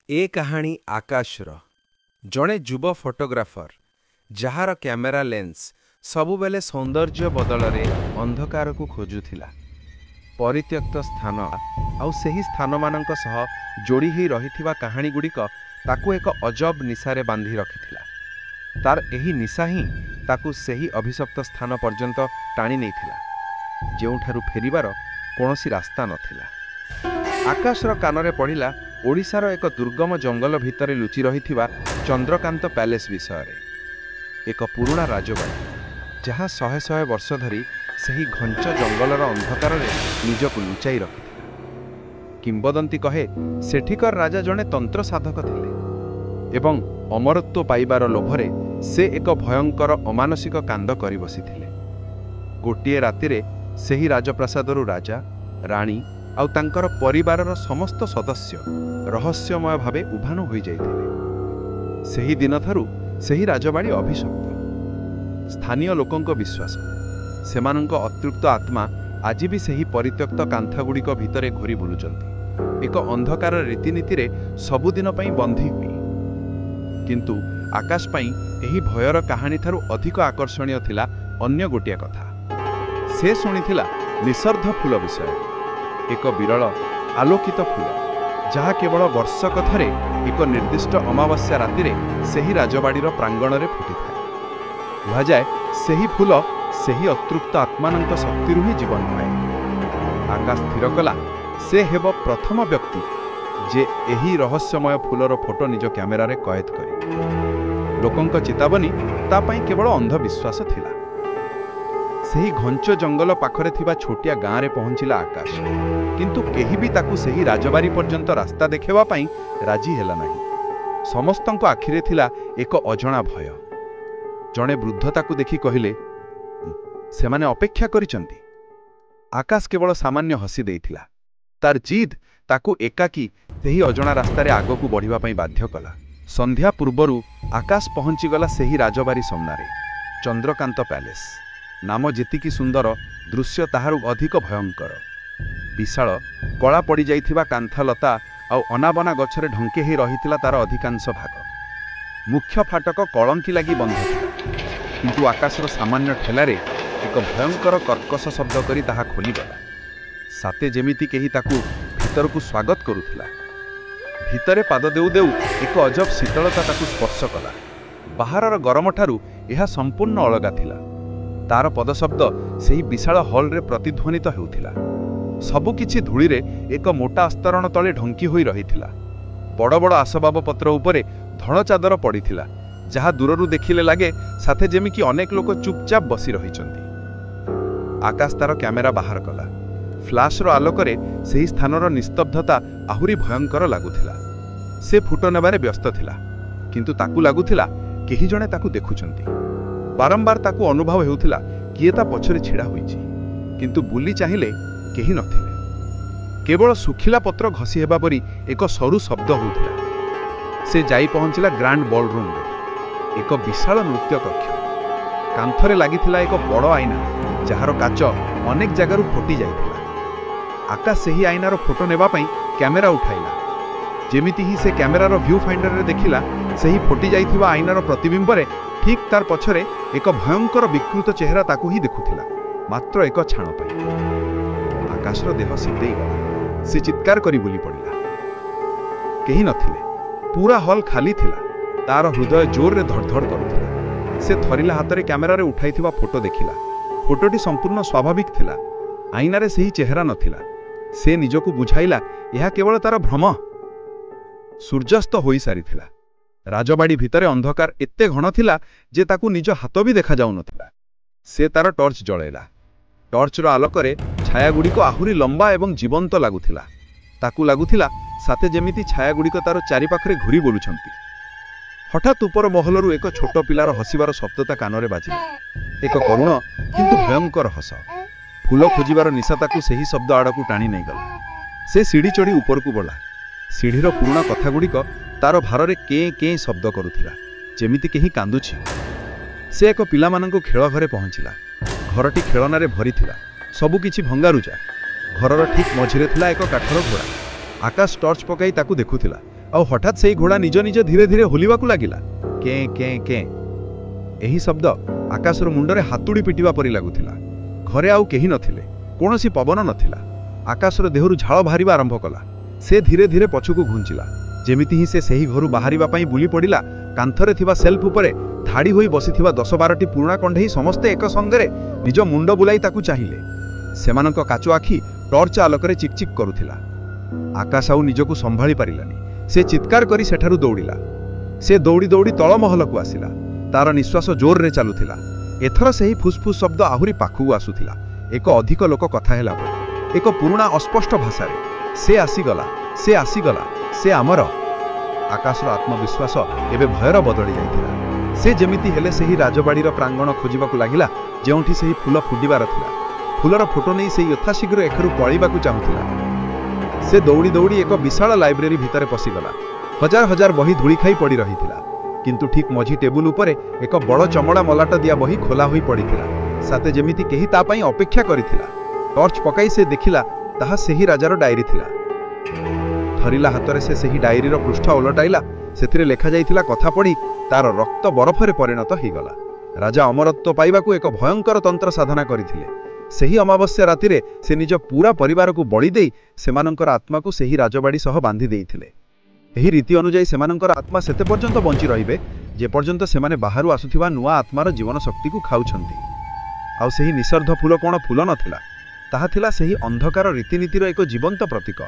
ଏ କାହାଣୀ ଆକାଶର, ଜଣେ ଯୁବ ଫଟୋଗ୍ରାଫର, ଯାହାର କ୍ୟାମେରା ଲେନ୍ସ ସବୁବେଳେ ସୌନ୍ଦର୍ଯ୍ୟ ବଦଳରେ ଅନ୍ଧକାରକୁ ଖୋଜୁଥିଲା। ପରିତ୍ୟକ୍ତ ସ୍ଥାନ ଆଉ ସେହି ସ୍ଥାନମାନଙ୍କ ସହ ଯୋଡ଼ି ହେଇ ରହିଥିବା କାହାଣୀଗୁଡ଼ିକ ତାକୁ ଏକ ଅଜବ ନିଶାରେ ବାନ୍ଧି ରଖିଥିଲା। ତାର ଏହି ନିଶା ହିଁ ତାକୁ ସେହି ଅଭିଶପ୍ତ ସ୍ଥାନ ପର୍ଯ୍ୟନ୍ତ ଟାଣି ନେଇଥିଲା, ଯେଉଁଠାରୁ ଫେରିବାର କୌଣସି ରାସ୍ତା ନଥିଲା। ଆକାଶର କାନରେ ପଡ଼ିଲା ଓଡ଼ିଶାର ଏକ ଦୁର୍ଗମ ଜଙ୍ଗଲ ଭିତରେ ଲୁଚି ରହିଥିବା ଚନ୍ଦ୍ରକାନ୍ତ ପ୍ୟାଲେସ୍ ବିଷୟରେ। ଏକ ପୁରୁଣା ରାଜବାଡ଼ି, ଯାହା ଶହେ ଶହେ ବର୍ଷ ଧରି ସେହି ଘଞ୍ଚ ଜଙ୍ଗଲର ଅନ୍ଧକାରରେ ନିଜକୁ ଲୁଚାଇ ରଖିଥିଲା। କିମ୍ବଦନ୍ତୀ କହେ, ସେଠିକାର ରାଜା ଜଣେ ତନ୍ତ୍ର ସାଧକ ଥିଲେ ଏବଂ ଅମରତ୍ୱ ପାଇବାର ଲୋଭରେ ସେ ଏକ ଭୟଙ୍କର ଅମାନସିକ କାଣ୍ଡ କରି ବସିଥିଲେ। ଗୋଟିଏ ରାତିରେ ସେହି ରାଜପ୍ରାସାଦରୁ ରାଜା, ରାଣୀ ଆଉ ତାଙ୍କର ପରିବାରର ସମସ୍ତ ସଦସ୍ୟ ରହସ୍ୟମୟ ଭାବେ ଉଭାନ ହୋଇଯାଇଥିଲେ। ସେହି ଦିନଠାରୁ ସେହି ରାଜବାଡ଼ି ଅଭିଶପ୍ତ। ସ୍ଥାନୀୟ ଲୋକଙ୍କ ବିଶ୍ୱାସ, ସେମାନଙ୍କ ଅତୃପ୍ତ ଆତ୍ମା ଆଜି ବି ସେହି ପରିତ୍ୟକ୍ତ କାନ୍ଥଗୁଡ଼ିକ ଭିତରେ ଘୂରି ବୁଲୁଛନ୍ତି, ଏକ ଅନ୍ଧକାର ରୀତିନୀତିରେ ସବୁଦିନ ପାଇଁ ବନ୍ଦୀ ହୋଇ। କିନ୍ତୁ ଆକାଶ ପାଇଁ ଏହି ଭୟର କାହାଣୀଠାରୁ ଅଧିକ ଆକର୍ଷଣୀୟ ଥିଲା ଅନ୍ୟ ଗୋଟିଏ କଥା। ସେ ଶୁଣିଥିଲା ନିଷର୍ଦ୍ଧ ଫୁଲ ବିଷୟରେ, ଏକ ବିରଳ ଆଲୋକିତ ଫୁଲ, ଯାହା କେବଳ ବର୍ଷକ ଥରେ ଏକ ନିର୍ଦ୍ଦିଷ୍ଟ ଅମାବାସ୍ୟା ରାତିରେ ସେହି ରାଜବାଡ଼ିର ପ୍ରାଙ୍ଗଣରେ ଫୁଟିଥାଏ। କୁହାଯାଏ, ସେହି ଫୁଲ ସେହି ଅତୃପ୍ତ ଆତ୍ମାନଙ୍କ ଶକ୍ତିରୁ ହିଁ ଜୀବନ ପାଏ। ଆକାଶ ସ୍ଥିର କଲା, ସେ ହେବ ପ୍ରଥମ ବ୍ୟକ୍ତି ଯେ ଏହି ରହସ୍ୟମୟ ଫୁଲର ଫଟୋ ନିଜ କ୍ୟାମେରାରେ କଏଦ କରିବ। ଲୋକଙ୍କ ଚେତାବନୀ ତା ପାଇଁ କେବଳ ଅନ୍ଧବିଶ୍ୱାସ ଥିଲା। ସେହି ଘଞ୍ଚ ଜଙ୍ଗଲ ପାଖରେ ଥିବା ଛୋଟିଆ ଗାଁରେ ପହଞ୍ଚିଲା ଆକାଶ। କିନ୍ତୁ କେହି ବି ତାକୁ ସେହି ରାଜବାଡ଼ି ପର୍ଯ୍ୟନ୍ତ ରାସ୍ତା ଦେଖାଇବା ପାଇଁ ରାଜି ହେଲା ନାହିଁ। ସମସ୍ତଙ୍କ ଆଖିରେ ଥିଲା ଏକ ଅଜଣା ଭୟ। ଜଣେ ବୃଦ୍ଧ ତାକୁ ଦେଖି କହିଲେ, "ସେମାନେ ଅପେକ୍ଷା କରିଛନ୍ତି।" ଆକାଶ କେବଳ ସାମାନ୍ୟ ହସି ଦେଇଥିଲା। ତାର ଜିଦ୍ ତାକୁ ଏକାକୀ ସେହି ଅଜଣା ରାସ୍ତାରେ ଆଗକୁ ବଢ଼ିବା ପାଇଁ ବାଧ୍ୟ କଲା। ସନ୍ଧ୍ୟା ପୂର୍ବରୁ ଆକାଶ ପହଞ୍ଚିଗଲା ସେହି ରାଜବାଡ଼ି ସାମ୍ନାରେ। ଚନ୍ଦ୍ରକାନ୍ତ ପ୍ୟାଲେସ୍। ନାମ ଯେତିକି ସୁନ୍ଦର, ଦୃଶ୍ୟ ତାହାରୁ ଅଧିକ ଭୟଙ୍କର। ବିଶାଳ, କଳା ପଡ଼ିଯାଇଥିବା କାନ୍ଥ ଲତା ଆଉ ଅନାବନା ଗଛରେ ଢଙ୍କେ ହେଇ ରହିଥିଲା ତାର ଅଧିକାଂଶ ଭାଗ। ମୁଖ୍ୟ ଫାଟକ କଳଙ୍କି ଲାଗି ବନ୍ଦ ଥିଲା। କିନ୍ତୁ ଆକାଶର ସାମାନ୍ୟ ଠେଲାରେ ଏକ ଭୟଙ୍କର କର୍କଶ ଶବ୍ଦ କରି ତାହା ଖୋଲିଗଲା, ସତେ ଯେମିତି କେହି ତାକୁ ଭିତରକୁ ସ୍ୱାଗତ କରୁଥିଲା। ଭିତରେ ପାଦ ଦେଉ ଦେଉ ଏକ ଅଜବ ଶୀତଳତା ତାକୁ ସ୍ପର୍ଶ କଲା। ବାହାରର ଗରମଠାରୁ ଏହା ସମ୍ପୂର୍ଣ୍ଣ ଅଲଗା ଥିଲା। ତାର ପଦଶବ୍ଦ ସେହି ବିଶାଳ ହଲରେ ପ୍ରତିଧ୍ୱନିତ ହେଉଥିଲା। ସବୁକିଛି ଧୂଳିରେ ଏକ ମୋଟା ଆସ୍ତରଣ ତଳେ ଢଙ୍କି ହୋଇ ରହିଥିଲା। ବଡ଼ ବଡ଼ ଆସବାବପତ୍ର ଉପରେ ଧଳ ଚାଦର ପଡ଼ିଥିଲା, ଯାହା ଦୂରରୁ ଦେଖିଲେ ଲାଗେ ସତେ ଯେମିତି ଅନେକ ଲୋକ ଚୁପଚାପ ବସି ରହିଛନ୍ତି। ଆକାଶ ତାର କ୍ୟାମେରା ବାହାର କଲା। ଫ୍ଲାସର ଆଲୋକରେ ସେହି ସ୍ଥାନର ନିସ୍ତବ୍ଧତା ଆହୁରି ଭୟଙ୍କର ଲାଗୁଥିଲା। ସେ ଫଟୋ ନେବାରେ ବ୍ୟସ୍ତ ଥିଲା, କିନ୍ତୁ ତାକୁ ଲାଗୁଥିଲା କେହି ଜଣେ ତାକୁ ଦେଖୁଛନ୍ତି। ବାରମ୍ବାର ତାକୁ ଅନୁଭବ ହେଉଥିଲା କିଏ ତା ପଛରେ ଛିଡ଼ା ହୋଇଛି। କିନ୍ତୁ ବୁଲି ଚାହିଁଲେ କେହି ନଥିଲେ। କେବଳ ଶୁଖିଲା ପତ୍ର ଘଷି ହେବା ପରି ଏକ ସରୁ ଶବ୍ଦ ହେଉଥିଲା। ସେ ଯାଇ ପହଞ୍ଚିଲା ଗ୍ରାଣ୍ଡ ବଲ୍ ରୁମ୍ରେ, ଏକ ବିଶାଳ ନୃତ୍ୟ କକ୍ଷ। କାନ୍ଥରେ ଲାଗିଥିଲା ଏକ ବଡ଼ ଆଇନା, ଯାହାର କାଚ ଅନେକ ଜାଗାରୁ ଫୁଟି ଯାଇଥିଲା। ଆକାଶ ସେହି ଆଇନାର ଫଟୋ ନେବା ପାଇଁ କ୍ୟାମେରା ଉଠାଇଲା। ଯେମିତି ହିଁ ସେ କ୍ୟାମେରାର ଭ୍ୟୁ ଫାଇଣ୍ଡରରେ ଦେଖିଲା, ସେହି ଫୁଟି ଯାଇଥିବା ଆଇନାର ପ୍ରତିବିମ୍ବରେ ଠିକ୍ ତାର ପଛରେ ଏକ ଭୟଙ୍କର ବିକୃତ ଚେହେରା ତାକୁ ହିଁ ଦେଖୁଥିଲା, ମାତ୍ର ଏକ ଛାଣ ପାଇଁ। ଆକାଶର ଦେହ ଶୀତେଇ ଗଲା। ସେ ଚିତ୍କାର କରି ବୁଲି ପଡ଼ିଲା। କେହି ନଥିଲେ। ପୁରା ହଲ୍ ଖାଲି ଥିଲା। ତାର ହୃଦୟ ଜୋରରେ ଧଡ଼ଧଡ଼ କରୁଥିଲା। ସେ ଥରିଲା ହାତରେ କ୍ୟାମେରାରେ ଉଠାଇଥିବା ଫଟୋ ଦେଖିଲା। ଫଟୋଟି ସମ୍ପୂର୍ଣ୍ଣ ସ୍ୱାଭାବିକ ଥିଲା। ଆଇନାରେ ସେହି ଚେହେରା ନଥିଲା। ସେ ନିଜକୁ ବୁଝାଇଲା, ଏହା କେବଳ ତାର ଭ୍ରମ। ସୂର୍ଯ୍ୟାସ୍ତ ହୋଇସାରିଥିଲା। ରାଜବାଡ଼ି ଭିତରେ ଅନ୍ଧକାର ଏତେ ଘନ ଥିଲା ଯେ ତାକୁ ନିଜ ହାତ ବି ଦେଖାଯାଉନଥିଲା। ସେ ତାର ଟର୍ଚ୍ଚ ଜଳେଇଲା। ଟର୍ଚ୍ଚର ଆଲୋକରେ ଛାୟାଗୁଡ଼ିକ ଆହୁରି ଲମ୍ବା ଏବଂ ଜୀବନ୍ତ ଲାଗୁଥିଲା। ତାକୁ ଲାଗୁଥିଲା ସତେ ଯେମିତି ଛାୟାଗୁଡ଼ିକ ତାର ଚାରିପାଖରେ ଘୂରି ବୁଲୁଛନ୍ତି। ହଠାତ୍ ଉପର ମହଲରୁ ଏକ ଛୋଟ ପିଲାର ହସିବାର ଶବ୍ଦ ତା କାନରେ ବାଜିଲା, ଏକ କରୁଣ କିନ୍ତୁ ଭୟଙ୍କର ହସ। ଫୁଲ ଖୋଜିବାର ନିଶା ତାକୁ ସେହି ଶବ୍ଦ ଆଡ଼କୁ ଟାଣି ନେଇଗଲା। ସେ ସିଢ଼ି ଚଢ଼ି ଉପରକୁ ଗଲା। ସିଢ଼ିର ପୁରୁଣା କଥାଗୁଡ଼ିକ ତାର ଭାରରେ କେଁ କେଁ ଶବ୍ଦ କରୁଥିଲା, ଯେମିତି କେହି କାନ୍ଦୁଛି। ସେ ଏକ ପିଲାମାନଙ୍କ ଖେଳ ଘରେ ପହଞ୍ଚିଲା। ଘରଟି ଖେଳନାରେ ଭରିଥିଲା, ସବୁକିଛି ଭଙ୍ଗାରୁଜା। ଘରର ଠିକ୍ ମଝିରେ ଥିଲା ଏକ କାଠର ଘୋଡ଼ା। ଆକାଶ ଟର୍ଚ୍ଚ ପକାଇ ତାକୁ ଦେଖୁଥିଲା। ଆଉ ହଠାତ୍ ସେଇ ଘୋଡ଼ା ନିଜ ନିଜ ଧୀରେ ଧୀରେ ହଲିବାକୁ ଲାଗିଲା। କେଁ କେଁ କେଁ। ଏହି ଶବ୍ଦ ଆକାଶର ମୁଣ୍ଡରେ ହାତୁଡ଼ି ପିଟିବା ପରି ଲାଗୁଥିଲା। ଘରେ ଆଉ କେହି ନଥିଲେ, କୌଣସି ପବନ ନଥିଲା। ଆକାଶର ଦେହରୁ ଝାଳ ବାହାରିବା ଆରମ୍ଭ କଲା। ସେ ଧୀରେ ଧୀରେ ପଛକୁ ଘୁଞ୍ଚିଲା। ଯେମିତି ହିଁ ସେ ସେହି ଘରୁ ବାହାରିବା ପାଇଁ ବୁଲି ପଡ଼ିଲା, କାନ୍ଥରେ ଥିବା ସେଲ୍ଫ ଉପରେ ଧାଡ଼ି ହୋଇ ବସିଥିବା 10-12ଟି ପୁରୁଣା କଣ୍ଢେଇ ସମସ୍ତେ ଏକ ସଙ୍ଗରେ ନିଜ ମୁଣ୍ଡ ବୁଲାଇ ତାକୁ ଚାହିଁଲେ। ସେମାନଙ୍କ କାଚ ଆଖି ଟର୍ଚ୍ଚ ଆଲୋକରେ ଚିକଚିକ୍ କରୁଥିଲା। ଆକାଶ ଆଉ ନିଜକୁ ସମ୍ଭାଳି ପାରିଲାନି। ସେ ଚିତ୍କାର କରି ସେଠାରୁ ଦୌଡ଼ିଲା। ସେ ଦୌଡ଼ି ଦୌଡ଼ି ତଳ ମହଲକୁ ଆସିଲା। ତାର ନିଶ୍ୱାସ ଜୋରରେ ଚାଲୁଥିଲା। ଏଥର ସେହି ଫୁସଫୁସ୍ ଶବ୍ଦ ଆହୁରି ପାଖକୁ ଆସୁଥିଲା, ଏକ ଅଧିକ ଲୋକ କଥା ହେଲା ପରି, ଏକ ପୁରୁଣା ଅସ୍ପଷ୍ଟ ଭାଷାରେ। ସେ ଆସିଗଲା, ସେ ଆସିଗଲା, ସେ ଆମର। ଆକାଶର ଆତ୍ମବିଶ୍ୱାସ ଏବେ ଭୟର ବଦଳି ଯାଇଥିଲା। ସେ ଯେମିତି ହେଲେ ସେହି ରାଜବାଡ଼ିର ପ୍ରାଙ୍ଗଣ ଖୋଜିବାକୁ ଲାଗିଲା, ଯେଉଁଠି ସେହି ଫୁଲ ଫୁଟିବାର ଥିଲା। ଫୁଲର ଫଟୋ ନେଇ ସେ ଯଥାଶୀଘ୍ର ଏଠାରୁ ପଳେଇବାକୁ ଚାହୁଁଥିଲା। ସେ ଦୌଡ଼ି ଦୌଡ଼ି ଏକ ବିଶାଳ ଲାଇବ୍ରେରୀ ଭିତରେ ପଶିଗଲା। ହଜାର ହଜାର ବହି ଧୂଳି ଖାଇ ପଡ଼ି ରହିଥିଲା, କିନ୍ତୁ ଠିକ୍ ମଝି ଟେବୁଲ ଉପରେ ଏକ ବଡ଼ ଚମଡ଼ା ମଲାଟ ଦିଆ ବହି ଖୋଲା ହୋଇ ପଡ଼ିଥିଲା, ସତେ ଯେମିତି କେହି ତା ପାଇଁ ଅପେକ୍ଷା କରିଥିଲା। ଟର୍ଚ୍ଚ ପକାଇ ସେ ଦେଖିଲା, ତାହା ସେହି ରାଜାର ଡାଏରୀ ଥିଲା। ଥରିଲା ହାତରେ ସେ ସେହି ଡାଏରୀର ପୃଷ୍ଠ ଓଲଟାଇଲା। ସେଥିରେ ଲେଖାଯାଇଥିଲା କଥା ପଢ଼ି ତାର ରକ୍ତ ବରଫରେ ପରିଣତ ହୋଇଗଲା। ରାଜା ଅମରତ୍ୱ ପାଇବାକୁ ଏକ ଭୟଙ୍କର ତନ୍ତ୍ର ସାଧନା କରିଥିଲେ। ସେହି ଅମାବାସ୍ୟା ରାତିରେ ସେ ନିଜ ପୁରା ପରିବାରକୁ ବଳି ଦେଇ ସେମାନଙ୍କର ଆତ୍ମାକୁ ସେହି ରାଜବାଡ଼ି ସହ ବାନ୍ଧି ଦେଇଥିଲେ। ଏହି ରୀତି ଅନୁଯାୟୀ ସେମାନଙ୍କର ଆତ୍ମା ସେତେ ପର୍ଯ୍ୟନ୍ତ ବଞ୍ଚି ରହିବେ, ଯେପର୍ଯ୍ୟନ୍ତ ସେମାନେ ବାହାରୁ ଆସୁଥିବା ନୂଆ ଆତ୍ମାର ଜୀବନ ଶକ୍ତିକୁ ଖାଉଛନ୍ତି। ଆଉ ସେହି ନିଷର୍ଦ୍ଧ ଫୁଲ କ'ଣ ଫୁଲ ନଥିଲା, ତାହା ଥିଲା ସେହି ଅନ୍ଧକାର ରୀତିନୀତିର ଏକ ଜୀବନ୍ତ ପ୍ରତୀକ।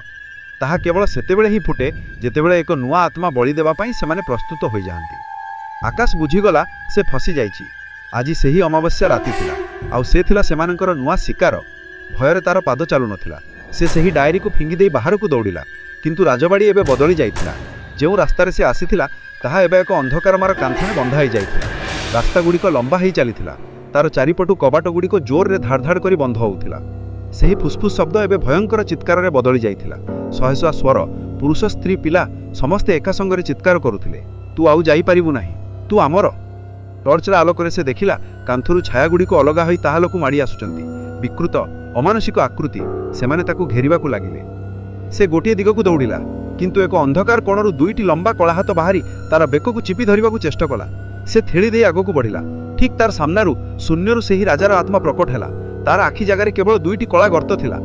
ତାହା କେବଳ ସେତେବେଳେ ହିଁ ଫୁଟେ, ଯେତେବେଳେ ଏକ ନୂଆ ଆତ୍ମା ବଳି ଦେବା ପାଇଁ ସେମାନେ ପ୍ରସ୍ତୁତ ହୋଇଯାଆନ୍ତି। ଆକାଶ ବୁଝିଗଲା, ସେ ଫସି ଯାଇଛି। ଆଜି ସେହି ଅମାବାସ୍ୟା ରାତି ଥିଲା, ଆଉ ସେ ଥିଲା ସେମାନଙ୍କର ନୂଆ ଶିକାର। ଭୟରେ ତାର ପାଦ ଚାଲୁନଥିଲା। ସେ ସେହି ଡାଏରୀକୁ ଫିଙ୍ଗି ଦେଇ ବାହାରକୁ ଦୌଡ଼ିଲା। କିନ୍ତୁ ରାଜବାଡ଼ି ଏବେ ବଦଳି ଯାଇଥିଲା। ଯେଉଁ ରାସ୍ତାରେ ସେ ଆସିଥିଲା, ତାହା ଏବେ ଏକ ଅନ୍ଧକାରମାର କାନ୍ଥରେ ବନ୍ଧା ହୋଇଯାଇଥିଲା। ରାସ୍ତାଗୁଡ଼ିକ ଲମ୍ବା ହେଇ ଚାଲିଥିଲା। ତାର ଚାରିପଟୁ କବାଟଗୁଡ଼ିକ ଜୋରରେ ଧାଡ଼ ଧାଡ଼ କରି ବନ୍ଧ ହେଉଥିଲା। ସେହି ଫୁସଫୁସ୍ ଶବ୍ଦ ଏବେ ଭୟଙ୍କର ଚିତ୍କାରରେ ବଦଳି ଯାଇଥିଲା। ଶହେଶହ ସ୍ୱର, ପୁରୁଷ, ସ୍ତ୍ରୀ, ପିଲା ସମସ୍ତେ ଏକା ସଙ୍ଗରେ ଚିତ୍କାର କରୁଥିଲେ, ତୁ ଆଉ ଯାଇପାରିବୁ ନାହିଁ, ତୁ ଆମର। ଟର୍ଚ୍ଚର ଆଲୋକରେ ସେ ଦେଖିଲା, କାନ୍ଥରୁ ଛାୟାଗୁଡ଼ିକ ଅଲଗା ହୋଇ ତାହାଲୋକୁ ମାଡ଼ି ଆସୁଛନ୍ତି। ବିକୃତ ଅମାନସିକ ଆକୃତି। ସେମାନେ ତାକୁ ଘେରିବାକୁ ଲାଗିଲେ। ସେ ଗୋଟିଏ ଦିଗକୁ ଦୌଡ଼ିଲା, କିନ୍ତୁ ଏକ ଅନ୍ଧକାର କୋଣରୁ ଦୁଇଟି ଲମ୍ବା କଳା ହାତ ବାହାରି ତାର ବେକକୁ ଚିପି ଧରିବାକୁ ଚେଷ୍ଟା କଲା। ସେ ଥେଳି ଦେଇ ଆଗକୁ ବଢ଼ିଲା। ଠିକ୍ ତାର ସାମ୍ନାରୁ ଶୂନ୍ୟରୁ ସେହି ରାଜାର ଆତ୍ମା ପ୍ରକଟ ହେଲା। ତାର ଆଖି ଜାଗାରେ କେବଳ ଦୁଇଟି କଳା ଗର୍ତ୍ତ ଥିଲା।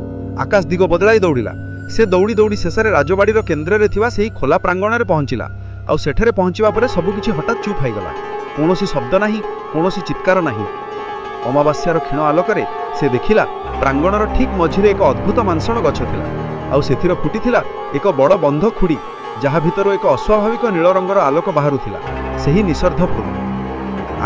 ଆକାଶ ଦିଗ ବଦଳାଇ ଦୌଡ଼ିଲା। ସେ ଦୌଡ଼ି ଦୌଡ଼ି ଶେଷରେ ରାଜବାଡ଼ିର କେନ୍ଦ୍ରରେ ଥିବା ସେହି ଖୋଲା ପ୍ରାଙ୍ଗଣରେ ପହଞ୍ଚିଲା। ଆଉ ସେଠାରେ ପହଞ୍ଚିବା ପରେ ସବୁକିଛି ହଠାତ୍ ଚୁପ୍ ହୋଇଗଲା। କୌଣସି ଶବ୍ଦ ନାହିଁ, କୌଣସି ଚିତ୍କାର ନାହିଁ। ଅମାବାସ୍ୟାର କ୍ଷୀଣ ଆଲୋକରେ ସେ ଦେଖିଲା, ପ୍ରାଙ୍ଗଣର ଠିକ୍ ମଝିରେ ଏକ ଅଦ୍ଭୁତ ମାଂସଳ ଗଛ ଥିଲା, ଆଉ ସେଥିର ଫୁଟିଥିଲା ଏକ ବଡ଼ ବନ୍ଧ ଖୁଡ଼ି, ଯାହା ଭିତରୁ ଏକ ଅସ୍ୱାଭାବିକ ନୀଳ ରଙ୍ଗର ଆଲୋକ ବାହାରୁଥିଲା, ସେହି ନିଷର୍ଦ୍ଧ ଫୁଲ।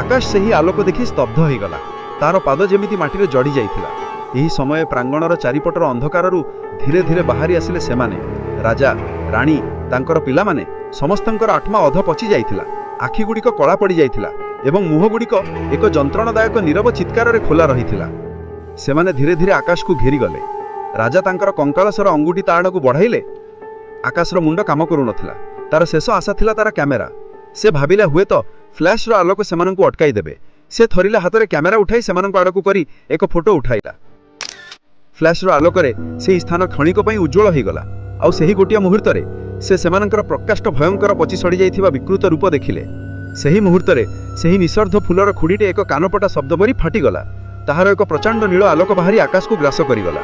ଆକାଶ ସେହି ଆଲୋକ ଦେଖି ସ୍ତବ୍ଧ ହୋଇଗଲା। ତାର ପାଦ ଯେମିତି ମାଟିରେ ଜଡ଼ି ଯାଇଥିଲା। ଏହି ସମୟ ପ୍ରାଙ୍ଗଣର ଚାରିପଟର ଅନ୍ଧକାରରୁ ଧୀରେ ଧୀରେ ବାହାରି ଆସିଲେ ସେମାନେ, ରାଜା, ରାଣୀ, ତାଙ୍କର ପିଲାମାନେ। ସମସ୍ତଙ୍କର ଆତ୍ମା ଅଧ ପଚି ଯାଇଥିଲା, ଆଖିଗୁଡ଼ିକ କଳା ପଡ଼ିଯାଇଥିଲା ଏବଂ ମୁହଁଗୁଡ଼ିକ ଏକ ଯନ୍ତ୍ରଣାଦାୟକ ନୀରବ ଚିତ୍କାରରେ ଖୋଲା ରହିଥିଲା। ସେମାନେ ଧୀରେ ଧୀରେ ଆକାଶକୁ ଘେରିଗଲେ। ରାଜା ତାଙ୍କର କଙ୍କାଳସର ଅଙ୍ଗୁଠି ତା ଆଡ଼କୁ ବଢ଼ାଇଲେ। ଆକାଶର ମୁଣ୍ଡ କାମ କରୁନଥିଲା। ତାର ଶେଷ ଆଶା ଥିଲା ତାର କ୍ୟାମେରା। ସେ ଭାବିଲା, ହୁଏତ ଫ୍ଲାସ୍ର ଆଲୋକ ସେମାନଙ୍କୁ ଅଟକାଇ ଦେବେ। ସେ ଥରିଲା ହାତରେ କ୍ୟାମେରା ଉଠାଇ ସେମାନଙ୍କ ଆଡ଼କୁ କରି ଏକ ଫଟୋ ଉଠାଇଲା। ଫ୍ଲାସ୍ର ଆଲୋକରେ ସେହି ସ୍ଥାନ କ୍ଷଣିକ ପାଇଁ ଉଜ୍ଜ୍ୱଳ ହୋଇଗଲା। ଆଉ ସେହି ଗୋଟିଏ ମୁହୂର୍ତ୍ତରେ ସେ ସେମାନଙ୍କର ପ୍ରକାଷ୍ଟ ଭୟଙ୍କର ପଚି ସଢ଼ିଯାଇଥିବା ବିକୃତ ରୂପ ଦେଖିଲେ। ସେହି ମୁହୂର୍ତ୍ତରେ ସେହି ନିଷର୍ଦ୍ଧ ଫୁଲର ଖୁଡ଼ିଟି ଏକ କାନପଟା ଶବ୍ଦ ପରି ଫାଟିଗଲା। ତାହାର ଏକ ପ୍ରଚଣ୍ଡ ନୀଳ ଆଲୋକ ବାହାରି ଆକାଶକୁ ଗ୍ରାସ କରିଗଲା।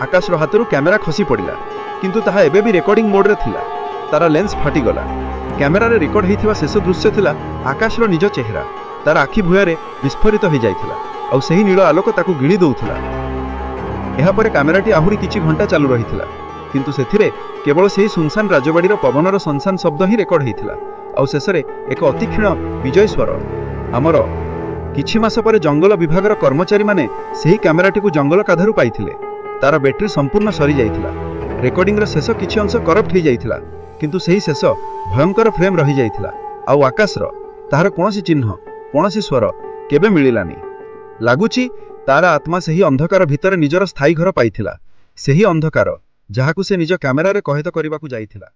ଆକାଶର ହାତରୁ କ୍ୟାମେରା ଖସି ପଡ଼ିଲା, କିନ୍ତୁ ତାହା ଏବେ ବି ରେକର୍ଡିଂ ମୋଡ୍ରେ ଥିଲା। ତାର ଲେନ୍ସ ଫାଟିଗଲା। କ୍ୟାମେରାରେ ରେକର୍ଡ ହୋଇଥିବା ଶେଷ ଦୃଶ୍ୟ ଥିଲା ଆକାଶର ନିଜ ଚେହେରା। ତାର ଆଖି ଭୂୟାରେ ବିସ୍ଫୋରିତ ହୋଇଯାଇଥିଲା, ଆଉ ସେହି ନୀଳ ଆଲୋକ ତାକୁ ଗିଳି ଦେଉଥିଲା। ଏହାପରେ କ୍ୟାମେରାଟି ଆହୁରି କିଛି ଘଣ୍ଟା ଚାଲୁ ରହିଥିଲା, କିନ୍ତୁ ସେଥିରେ କେବଳ ସେହି ସୁନସାନ ରାଜବାଡ଼ିର ପବନର ସନସାନ ଶବ୍ଦ ହିଁ ରେକର୍ଡ ହୋଇଥିଲା, ଆଉ ଶେଷରେ ଏକ ଅତିକ୍ଷୀଣ ବିଜୟ ସ୍ୱର, ଆମର। କିଛି ମାସ ପରେ ଜଙ୍ଗଲ ବିଭାଗର କର୍ମଚାରୀମାନେ ସେହି କ୍ୟାମେରାଟିକୁ ଜଙ୍ଗଲ କାଧାରୁ ପାଇଥିଲେ। ତାର ବ୍ୟାଟେରୀ ସମ୍ପୂର୍ଣ୍ଣ ସରିଯାଇଥିଲା। ରେକର୍ଡିଂର ଶେଷ କିଛି ଅଂଶ କରପ୍ଟ ହୋଇଯାଇଥିଲା, କିନ୍ତୁ ସେହି ଶେଷ ଭୟଙ୍କର ଫ୍ରେମ୍ ରହିଯାଇଥିଲା। ଆଉ ଆକାଶର ତାହାର କୌଣସି ଚିହ୍ନ, କୌଣସି ସ୍ୱର କେବେ ମିଳିଲାନି। ଲାଗୁଛି ତାର ଆତ୍ମା ସେହି ଅନ୍ଧକାର ଭିତରେ ନିଜର ସ୍ଥାୟୀ ଘର ପାଇଥିଲା, ସେହି ଅନ୍ଧକାର ଯାହାକୁ ସେ ନିଜ କ୍ୟାମେରାରେ କଏଦ କରିବାକୁ ଯାଇଥିଲା।